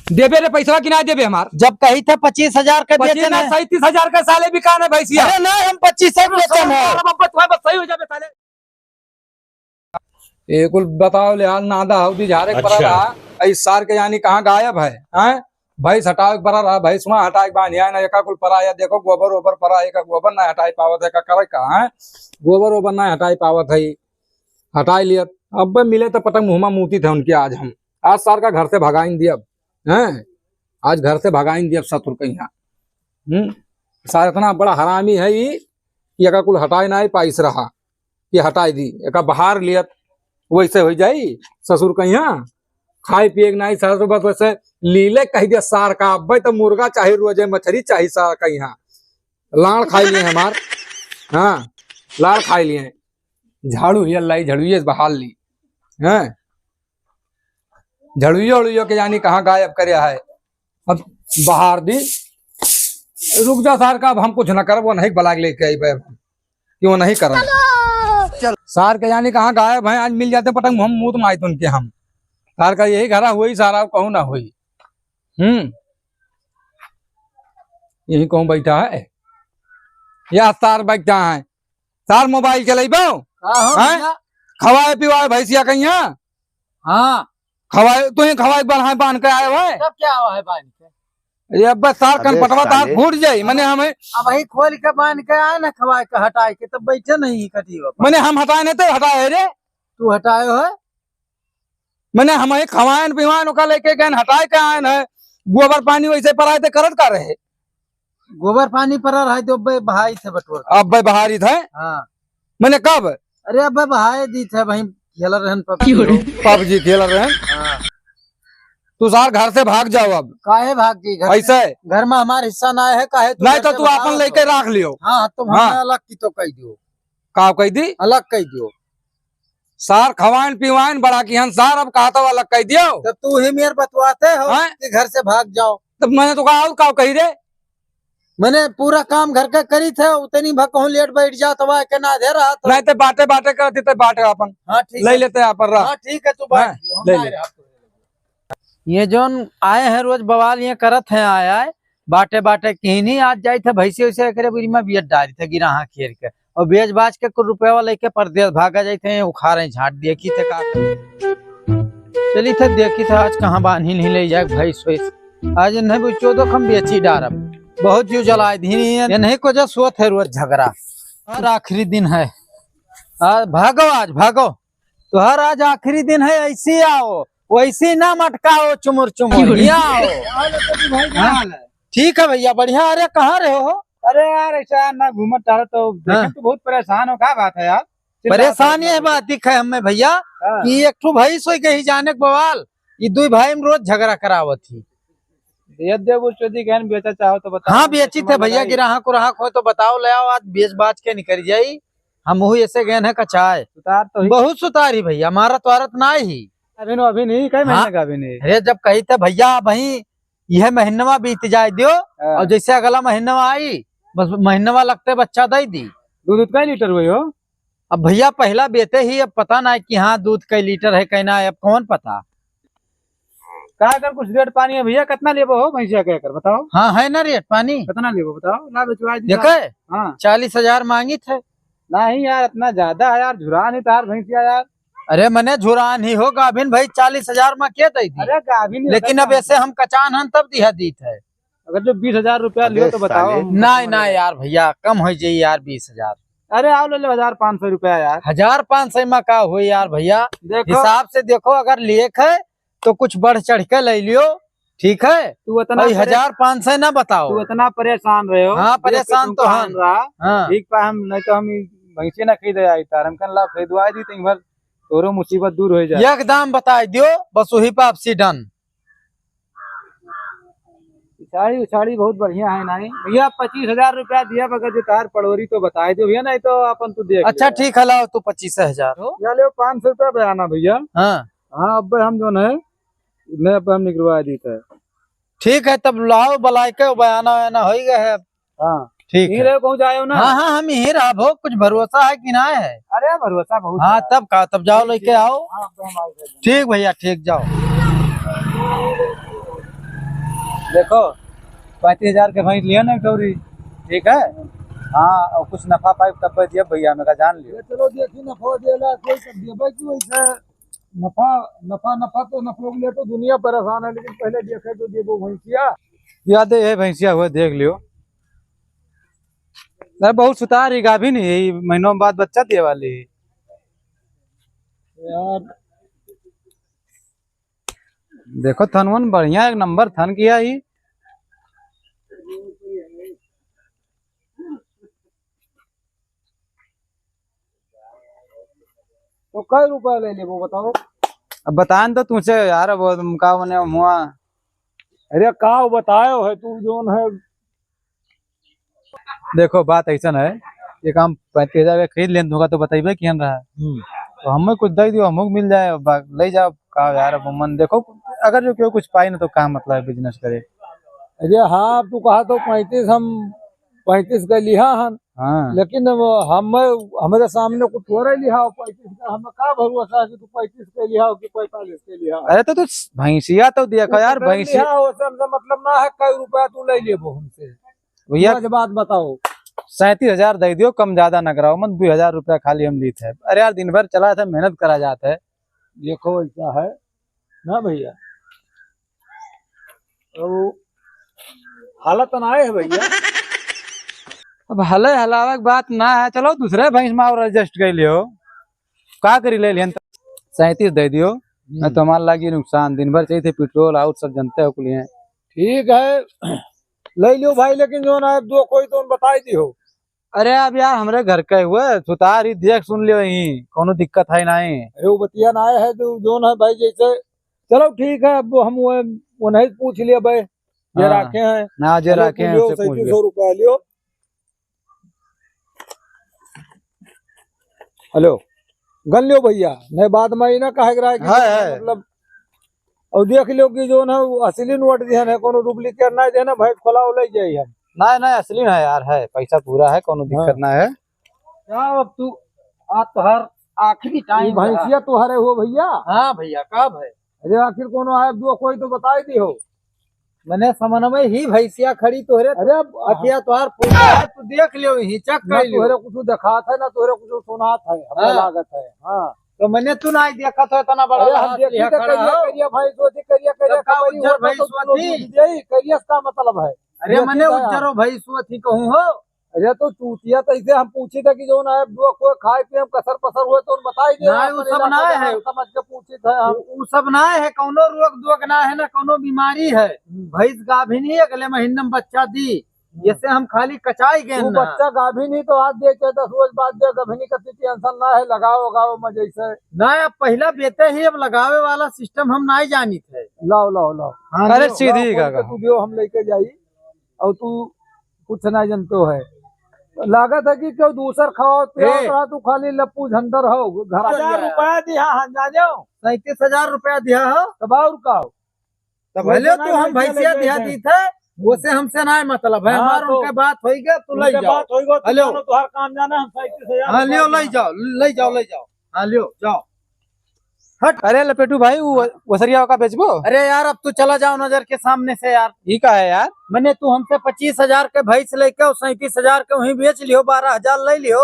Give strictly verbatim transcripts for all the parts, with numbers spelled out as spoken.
देबे रे पैसवा कि ना देबे हमार? जब कही थे पच्चीस हजार का पच्चीस बेचन ना, है। सैंतीस हजार का साले बिकान है भैंसिया। अरे ना, हम पच्चीस सौ बेचन है। अब बस, बस सही हो जाबे साले। ये कुल बताओ ले हाल, नादा हौदी झारे के परा अच्छा। रहा। इस सार के यानी कहाँ गायब है, हैं? भैंस हटावे के परा रहा, भैंस वहाँ हटाए के बान्हिया है ना, एका कुल परा है, देखो गोबर ओबर परा है, एका गोबर ना हटाए पावत है, का करे का है? गोबर ओबर ना हटाए पावत है, हटाए लियत। अब मिले तो पतंग मुँह मा मूती थे उनके आज हम। आज सार का घर से भगाइन दियब, हैं? आज घर से भगाइन दियब ससुर कहियाँ। हम्म? सार इतना बड़ा हरामी है ई कि एका कुल हटाए ना पाइस रहा, कि हटाए दी, एका बहार लियत, वैसे हो जाई ससुर कहियाँ। खाए पिए के नाई सार तो बस वैसे लीले कह दिया सार का, अब्बे तो मुर्गा चाही रोजे, मछरी चाही सार कहियाँ। लाड़ खाए लिए हमार, हाँ, लाड़ खाए लिए। झाड़ू हिया लाई, झाड़ुए से बहार ली, हैं? झाड़ुए उड़ुए के जानी कहाँ गायब करे है। अब बहार दी, रुक जा सार का, अब हम कुछ ना करब, वो नहीं बलाक लेके आई बे, कि वो नहीं करब। सार के जानी कहाँ गायब है, आज मिल जाते पतंग, हम मूत माइत उनके हम। सार का यही घरा हुई सारा, कहूँ ना हुई। हम्म, यही कहूँ बैठा है, या सार बैठा है, सार मोबाइल चलेबो? का हो हैं? भैया? खवाए पिवाए भैंसिया कहियाँ? हाँ। खवाए, तू ही खवाए के बान्ह, बान्ह के आए हुए? तब क्या हुआ है बान्ह के? ये अब सार अबे कनपटवा तार साले। फूट जाई, मने हमें अब वही खोल के बान्ह के आए ना खवाए के हटाए के, तब बैठे नहीं कटी हो। मने हम हटाए नहीं तो हटाए रे। तू हटाए हो? मने हम ही खवाएन पिवाएन ओका लेके गएन हटाए के आएन है। गोबर पानी वैसे पराए थे करत का रहे? गोबर पानी परा रहा तो अब्बे बहाई थे बटोर। अब्बे बहारी थे? हाँ। मने कब? अरे अब्बे बहाए दी थे भाई, खेल रहन पबजी। पबजी खेल रहन? हाँ। तू सार घर से भाग जाओ अब। काहे भाग जी? घर ऐसे? में, घर में हमार हिस्सा ना है, काहे तू नहीं घर तो से तू भागो अपन लेके तो? राख लियो। हाँ, तुम हाँ। हमें अलग की तो कह दियो। का कह दी? अलग कह दियो। सार खवाइन पिवाइन बड़ा किहन सार, अब कहा तो अलग कह दियो। तब तू ही मेर बतवाते हो हाँ? कि घर से भाग जाओ। तब मैंने तो कहा और का कही रे? मैंने पूरा काम घर का करी थे, उतनी भर कहूँ लेट बैठ जात हुआ के ना दे रहा था। नहीं तो बाटे बाटे करती तो बाटे अपन। हाँ, ठीक ले है। लेते अपन रह। हाँ, ठीक है, तू बैठ हाँ, दियो, हम ले ना ले। रहा। ये जौन आए हैं रोज बवाल ये करत हैं, आए आए बाटे बाटे किहनी आज जाइत है भैंसी वैसे एकरे बुरी में बियत डारी थे गिरा हाँ खेर के और बेच बाच के कुल रुपया लेके परदेस भागा जाइत है, उखाड़े झाट देखी थे का करी। चली थे देखी थे आज कहाँ बान्ही नहीं ले जाए भैंस वैस। आज नहीं बुझो तो हम बेची डारब, बहुत जीव जलाए दी ये नहीं को जो सोत है रोज झगड़ा। और आखिरी दिन है, आ, भागो आज भागो। तोहर आज आखिरी दिन है, ऐसी आओ, वैसी ना मटकाओ चुमुर चुमुर। यहाँ आओ। क्या हाल है प्रदीप भाई, क्या हाँ? हाल है? ठीक है भैया, बढ़िया। अरे कहाँ रहे हो? अरे यार, ऐसा यार ना घूमत टहलत तो देखे हाँ। तो बहुत परेशान हो, क्या बात है यार? चिल्लात परेशान हो ये इतना। बात दिखे हमें भैया हाँ। कि एक ठो भैंस होई गई जाने के बवाल, ये दुई भाई में रोज झगड़ा करावत ही। ये देव चोदी गहन बेचा चाहो तो बताओ, हाँ, हमको बेची समझ थे भैया, लगाई। गिराहक उराहक हो तो बताओ, ले आओ, आज बेच बाच के निकल जाई। हम वही ऐसे गए हैं कचाए। सुतार तो ही। बहुत सुतार ही भैया, मारत वारत ना ही। अभी नो, अभी नहीं, कई महीने हाँ। का अभी नहीं। अरे जब कही थे भैया, वही यह महीनवा बीत जाए दियो हाँ। और जैसे अगला महीनवा आई, बस महीनवा लगते बच्चा दे दी। दूध, दूध कई लीटर हुई हो? अब भैया पहला बेते ही, अब पता ना है कि हाँ दूध कई लीटर है कई ना है, अब कौन पता। का कर कुछ रेट पानी है भैया, कितना लेबो हो भैंसिया के कर बताओ। हाँ है ना रेट पानी। कितना लेबो बताओ, ना बेचवा दी देखा साहब। है? हाँ। चालीस हजार मांगी थे। नहीं यार, इतना ज्यादा है यार, झुरान ही तार भैंसिया यार। अरे मने झुरान ही हो, गाभिन भाई चालीस हजार में के दे दी? अरे गाभिन ही लेकिन होता अब है। ऐसे हम कचान हन तब दिहा दी थे। अगर जो बीस हजार रुपया लियो अबे तो बताओ, साले। हम नहीं, कस्टमर नहीं है। यार भैया, कम हो जाई यार, बीस हजार। अरे आओ ले लो हजार पाँच सौ रुपया यार। हजार पाँच सौ में का हो यार भैया? देखो। हिसाब से देखो, अगर लिए है तो कुछ बढ़ चढ़ के ले लियो, ठीक है? तू इतना भाई, परे-, हजार पाँच सौ ना बताओ। तू इतना परेशान रहे हो, हाँ, देख के परेशान तुमको तो हन। आन रहा। हाँ। ठीक बा, हम, नहीं तो हम ई भैंसे ना खरीदे आई तार, हम कहन ला खरीदवा दी, तो एक बार तोरो मुसीबत दूर हो जाए। एकदम बताई दियो, बस वही पे आपसी डन। उछाड़ी, उछाड़ी बहुत बढ़िया है नाई। भैया, पच्चीस हजार रुपया दिया, अगर जो तार पड़ोरी तो बताई दियो भैया, नहीं तो अपन तू देख अच्छा, ले। ठीक है, लाओ तू पच्चीस हजार। या ले पाँच सौ रुपया बयाना भैया। हाँ। हाँ, अब हम जो है, मैं अब हम निकलवा दी थे। ठीक है, तब लाओ, बुलाए के बयाना वयाना हो ही गए है। हाँ। ठीक यहीं है। रहो, कहूँ जाओ ना। हाँ, हाँ, हम यहीं रहब हो, कुछ भरोसा है कि ना है? अरे, भरोसा बहुत हाँ, है। तब का, तब जाओ, ठीक, लेके ठीक। आओ। हाँ, अब हम आ गए। ठीक भैया, ठीक, जाओ। देखो, पैंतीस हजार के भैंस लियो ना एक ठौरी, ठीक है? हाँ, और कुछ नफा पाइब तब दिया भैया, हमें का जान लियो। ये चलो देखी नफा देला कोई तब देबे की वैसे। नफा, नफा, नफा तो नफा के लिए तो दुनिया परेशान है, लेकिन पहले देखे तो देबो भैंसिया। याद है, ये भैंसिया हुए देख लियो। अरे बहुत सुतार ही गाभिन ही, महीनों बाद बच्चा दिए वाली है। यार। देखो थनवन बढ़िया, एक नंबर थन किया ही। तो कै रुपया ले लेबो बताओ? अब बताएं तो तुझसे यार, अब हम का मने हुआ। अरे का बतायो है तू जोन है। देखो बात ऐसन है, एक हम पैंतीस हजार के खरीद लेन होगा तो बताइबे किहन रहा। हम्म। तो हमें कुछ दे दियो, हमको मिल जाए, बा-, ले जाओ का यार। अब मन देखो, अगर जो केहू कुछ पाई ना तो का मतलब है बिजनेस करे। अरे हाँ, तू कहा तो पैंतीस, हम पैंतीस का लिहा हन। हाँ। लेकिन अब हम, हमरे सामने कुछ हो रहे लिहा हो पैंतीस का, हमें का भरोसा है कि तू पैंतीस का लिहा हो कि पैंतालीस का लिहा हो। अरे तो तू भैंसिया तो देखा यार, भैंसिया लिहा हो, से हमसे मतलब ना है, कै रुपया तू ले लेबो हमसे। भैया, तू आज बात बताओ। सैंतीस हजार दे दियो, कम ज्यादा ना कराओ, मन दो हजार रुपया खाली हम लीत है। अरे यार, दिन भर चला था, मेहनत करा जाता है। देखो, ऐसा है ना भैया, अब हालत ना आए है भैया। अब हले हलावे के बात ना है, चलो दूसरे भैंस में और एडजस्ट कर लियो। का करी, ले लिहन। सैंतीस दे दियो, हम्म। ना तो हमार लागी नुकसान, दिन भर चाहिए थे पेट्रोल और सब जनते हो कुलिए। ठीक है, ले लियो भाई, लेकिन जो ना दो कोई तो बताई दियो। अरे अब यार हमरे घर के हुए सुतार ही देख सुन लियो ही, कोनो दिक्कत है नहीं। अरे वो बतिया ना आए है तो जो ना भाई जैसे, चलो ठीक है, अब हम वो, वो नहीं पूछ लिया भाई, ये हाँ। राखे हैं। ना, जे अरे राखे हैं, लियो, उससे पूछ सैंतीस सौ लियो। रुपया लियो। हेलो, गन लियो भैया, नहीं बाद में ही ना कहे के रहा है कि है, है। मतलब, और देख लियो कि जो ना वो असली नोट दिहन है, कोनो डुप्लीकेट ना दिहन है, भैंस खोला वो ले जाई हम। नहीं, नहीं, असली ना यार है, पैसा पूरा है, कोनो दिक्कत हाँ। ना है। क्या अब तू, आज तोहार आखिरी ये टाइम रहा। भैंसिया तोहरे हो भैया? हाँ भैया, कब है? अरे आखिर कोनो आए दो कोई तो बताई दी हो। मने समनवे ही भैंसिया खड़ी तोहरे, अरे अब अखिया तोहार फूटा है, तू देख लियो, ही चेक ना कर लियो। तोहरे कुछ देखात है, ना तोहरे कुछ सुनात है, हमें हाँ। लागत है। हाँ। तो मने तू ना देखत हो, इतना बड़ा अरे हम हाथ देखी लिया तो खड़ा करिया, हो। करिया भैंस होती, करिया, करिया तब का खबर ही उज्जर होता भैंस तो होती? दूध दे, करिया का मतलब है? अरे ये मने चीज है। उज्जरो भैंस होती कहूँ हो। अरे तो चूतिया तो ऐसे हम पूछी था कि जो ना है, दो कोई खाए पिए हम कसर पसर हुए तो उन बताई दे, नहीं, अपन उ सब इलाका ना जहाँ है। समझ के पूछी था हम। उ, उ सब ना है, कौनो रोग दोग ना है, ना कौनो बीमारी है। हम्म। भैंस गाभिन ही अगले महीने में बच्चा दी, हम्म। जैसे हम खाली कचाई गए तू ना। बच्चा गाभिन ही तो आज दे के दस रोज बाद दे, गाभिनी का टेंशन ना है, लगाओ, लगाओ मजे से। ना, अब पहला बेटे ही अब लगावे वाला सिस्टम हम ना ही जानित है। लाओ, लाओ, लाओ। हाँ, अरे लाओ, सीधी लाओ, का फोन पे कहा। तू दियो, हम लेके जाई। और तू कुछ ना जानते हो है। लागत है कि क्यों दूसर खाओ, पियाओ ए। रहा, तू खाली लप्पू झंडर हो, घर हजार रुपया दिया, हाँ, जाने हो। सैंतीस हजार रुपया दिया हो। तब और का हो? तब भले तू हम भैंसिया दिया दी थे, उसे हमसे ना मतलब है, हाँ, हमार तो उनके बात होई गया, तू ले उनके जाओ। बात होई गया, तू हेलो। जानो, तोहार काम जाना, हम सैंतीस हजार हाँ, रुपया लियो, ले दिया। जाओ, ले जाओ, ले जाओ। हाँ, लियो, जाओ। हट। अरे लपेटू भाई, वो हाँ। वसरिया का बेचबो? अरे यार, अब तू चला जाओ नजर के सामने से यार। ई का है यार? मने तू हमसे पच्चीस हजार के भैंस लेके और सैंतीस हजार के वहीं बेच लियो, बारह हजार ले लियो,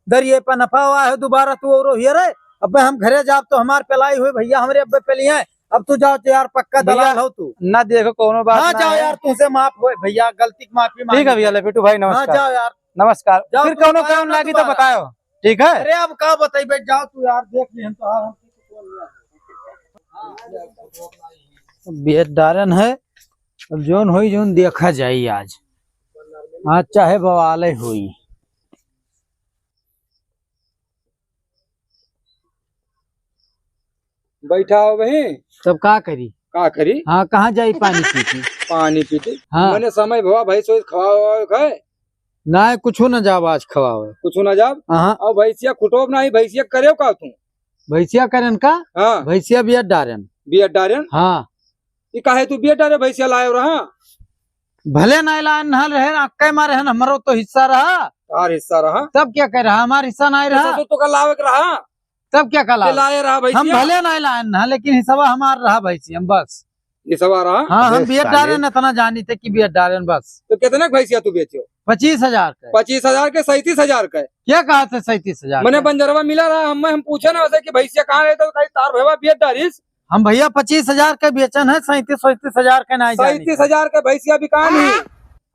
दरिये पर नफा हुआ है, दोबारा तू और हियर है। अबे हम घरे जाब तो हमार पेलाई हुई भैया, हमरे अब्बे पेलिए। अब तू जाओ तो यार, पक्का भैया, दलाल हो तू। ना देखो कोनो बात हाँ, ना जाओ है। यार, तुमसे माफ होए भैया, गलती की माफी ठीक है मांगी। भैया लपेटू भाई, हाँ, नमस्कार। जाओ यार। नमस्कार। जाओ, फिर तुम कौनो बताओ काम ना लागी तो दोबारा। बताओ। ठीक है? अरे अब का बताइबे, जाओ तू यार, देख लिहन तो, हाँ, हम तो बेच डारन है, अब जौन होई, जौन देखा जाई आज, आज चाहे बवाले होई। बैठा हो वहीं। तब का करी? का करी? हाँ, कहाँ जाई पानी पी के? पानी पी के? हाँ। मने समय भवा भाई सोच खवा खाए? ना, कुछो ना जाब आज खवावे। कुछो ना जाब? हाँ। अब भैंसिया खुटोब नाही, भैंसिया करेव का तू? भैंसिया करेन का? हाँ। भैंसिया बिया डारेन। बिया डारेन? हाँ। ई काहे तू बिया डारे भैंसिया लायो रहा? भले ना लायन ना रहे, अक्के मारे हन, हमरो तो हिस्सा रहा। तार हिस्सा रहा? तब क्या कह रहा, हमार हिस्सा ना तो रहा। ससुर तो का लावे के रहा? तब क्या कला? के लाए रहा भैंसिया? हम भले ना लायन ना, लेकिन हिस्सा हमार रहा भैंसिया, हम बस। निसवा रहा। हाँ, हम अबे बेच साले। डारेन, इतना जानी थे कि बेच डारेन बस। तो कितने के भैंसिया तू बेचो? पच्चीस हजार के। पच्चीस हजार के, सैंतीस हजार के। क्या कहा थे सैंतीस हजार मने के? बंजरवा मिला रहा, हम, हम पूछे ना वैसे कि भैंसिया कहाँ रहे, तो कहीं तार भैया बेच डारिस। हम भैया पच्चीस हजार के बेचन है, सैंतीस, सैंतीस हजार के नहीं जानी। सैंतीस हजार के भैंसिया बिकान ही।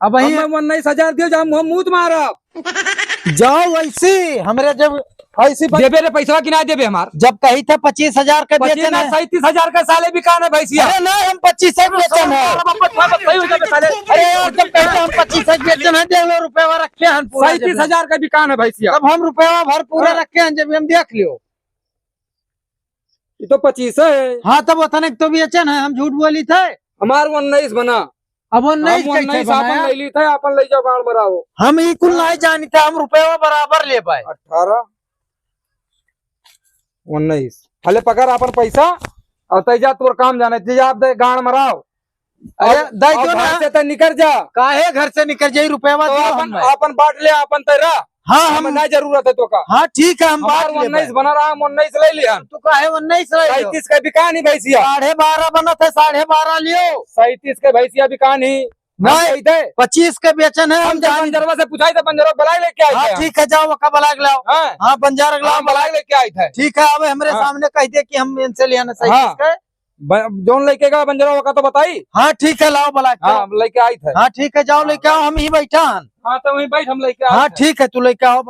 अब वही हम उन्नीस हजार दियो, जब हम मुंह मारब। जाओ वैसी, हमरे जब ऐसी प- देबे रे पैसवा कि ना देबे हमार? जब कही थे पच्चीस हजार के पच्चीस बेचन ना, है। सैंतीस हजार का साले बिकान है भैंसिया। अरे ना, हम पच्चीस से बेचन है। अरे बाप रे, सही हो जाबे साले। अरे यार, जब कही थे हम पच्चीस से बेचन है, देख लो रुपया रखे हैं पूरा जब। सैंतीस हजार का बिकान है भैंसिया। तब हम रुपया भर पूरा हाँ। रखे हैं, जब हम देख लियो। ये तो पच्चीस है। हाँ, तब उतने के तो बेचन है, हम झूठ बोली थे। हमार उन्नीस बना। अब उन्नीस हम कैसे उन्नीस आपन बनाया? ले ली थे, आपन ले जाओ गाड़ मराओ। हम ई कुल नहीं जानी थे, हम रुपया बराबर ले पाए। अठारह, उन्नीस। हले पकड़ आपन पैसा और तै जा तोर काम जाने, जे आप दे गाड़ मराओ। अरे, और, दे और दो घर ना। से तै निकल जा। काहे घर से निकल जाई? रुपया तो दो आपन, हमें। आपन बांट ले, आपन तै रह। हाँ, हम हमें ना जरूरत है तो का। हाँ, ठीक है, हम हमार बांट ले उन्नीस बना रहा, हम उन्नीस ले लिया। तू काहे उन्नीस ले लियो? सैंतीस के बिकान ही भैंसिया। साढ़े बारह बनत है, साढ़े बारह लियो। सैंतीस के भैंसिया बिकान ही। नहीं, हम कही थे। पच्चीस के बेचन है, हम हम जान बंजरवा से पूछाई थे, बंजरवा बुलाई लेके आई हाँ, थे। ठीक है, जाओ, ओका बुला के लाओ। हाँ। हाँ, बंजर के लाओ, हाँ, बुला के लेके आई थे। ठीक है, अब हमरे हाँ। सामने कह दे कि हम इनसे लिया ना सैंतीस हाँ। के। ब-, जौन लइके का बंजरा ओका तो बताई। हाँ, ठीक है, लाओ बुला के। हाँ, लइके आई थे। हाँ, ठीक है, जाओ हाँ। लइके आओ, हम ही बैठा हन। हाँ, तो वहीं बैठ, हम लइके हाँ, आए थे। ठीक है, तू लइके आओ।